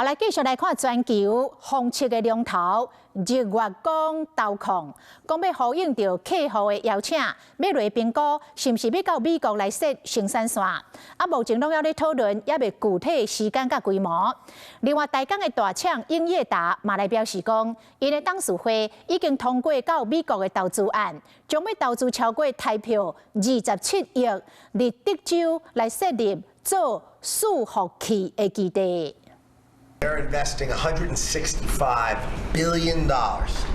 好，來繼續來看全球封測的龍頭日月光投控，講欲呼應著客戶的邀請，欲來評估是毋是欲到美國來設生產線。啊，目前攏猶咧討論，猶未具體時間佮規模。另外，台鋼的大廠英業達嘛來表示講，𪜶的董事會已經通過到美國的投資案，將欲投資超過台票27億，佇德州來設立做伺服器的基地。 They're investing $165 billion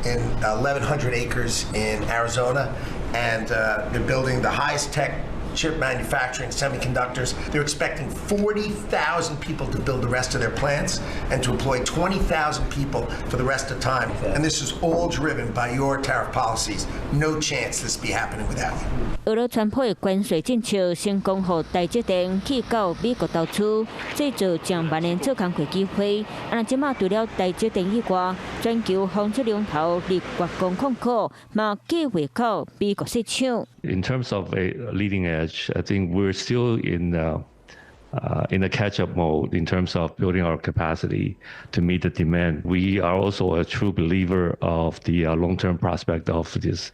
in 1,100 acres in Arizona, and they're building the highest tech chip manufacturing semiconductors. They're expecting 40,000 people to build the rest of their plants and to employ 20,000 people for the rest of time. And this is all driven by your tariff policies. No chance this be happening without you. 俄羅川普的關稅政策成功予台積電去到美國投資，製造上萬的做工課機會。啊，這馬除了台積電以外，全球封測龍頭日月光控股嘛計劃到美國設廠。 In terms of a leading edge, I think we're still in a catch-up mode in terms of building our capacity to meet the demand. We are also a true believer of the long-term prospect of this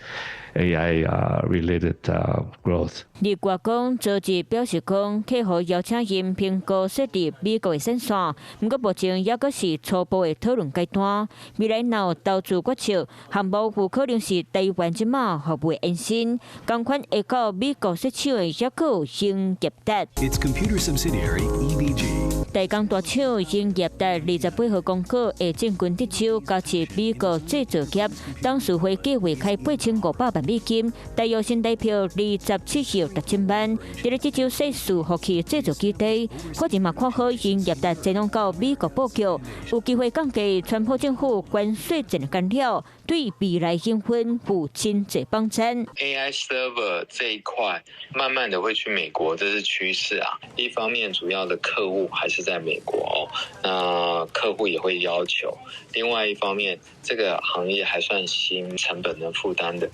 AI related growth. 日月光昨日表示講，客戶邀請𪜶評估設立美國的生產線，毋過目前猶閣是初步的討論階段。未來若有投資決策，項目有可能是台灣這馬服務延伸，仝款會到美國設廠的猶閣有英業達。 Its computer subsidiary EVG. 台鋼大廠英業達28號公告，會進軍德州，加設美國製造業，董事會計劃開8500萬美金，大約新台票27億6000萬，佇咧德州設伺服器製造基地。法人嘛看好英業達前往到美國布局，有機會降低川普政府關稅戰的干擾，對未來營運有真濟幫助。 AI server 這一塊，慢慢的會去美國，這是趨勢啊。一方面，主要的客戶還是在美國哦，那客戶也會要求。另外一方面，這個行業還算新，成本能負擔的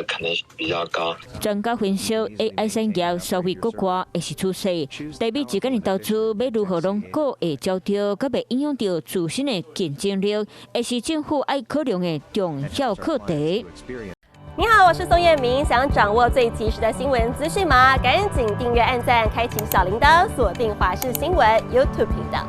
可能性比較高。專家分析，AI 產業消費國外會是趨勢，台美之間的投資欲如何攏顧會焦著，閣袂影響著自身的競爭力，會是政府愛考量的重要課題。你好，我是宋燕明，想掌握最及時的新聞資訊嗎？趕緊訂閱、按讚、開啟小鈴鐺，鎖定華視新聞 YouTube 頻道。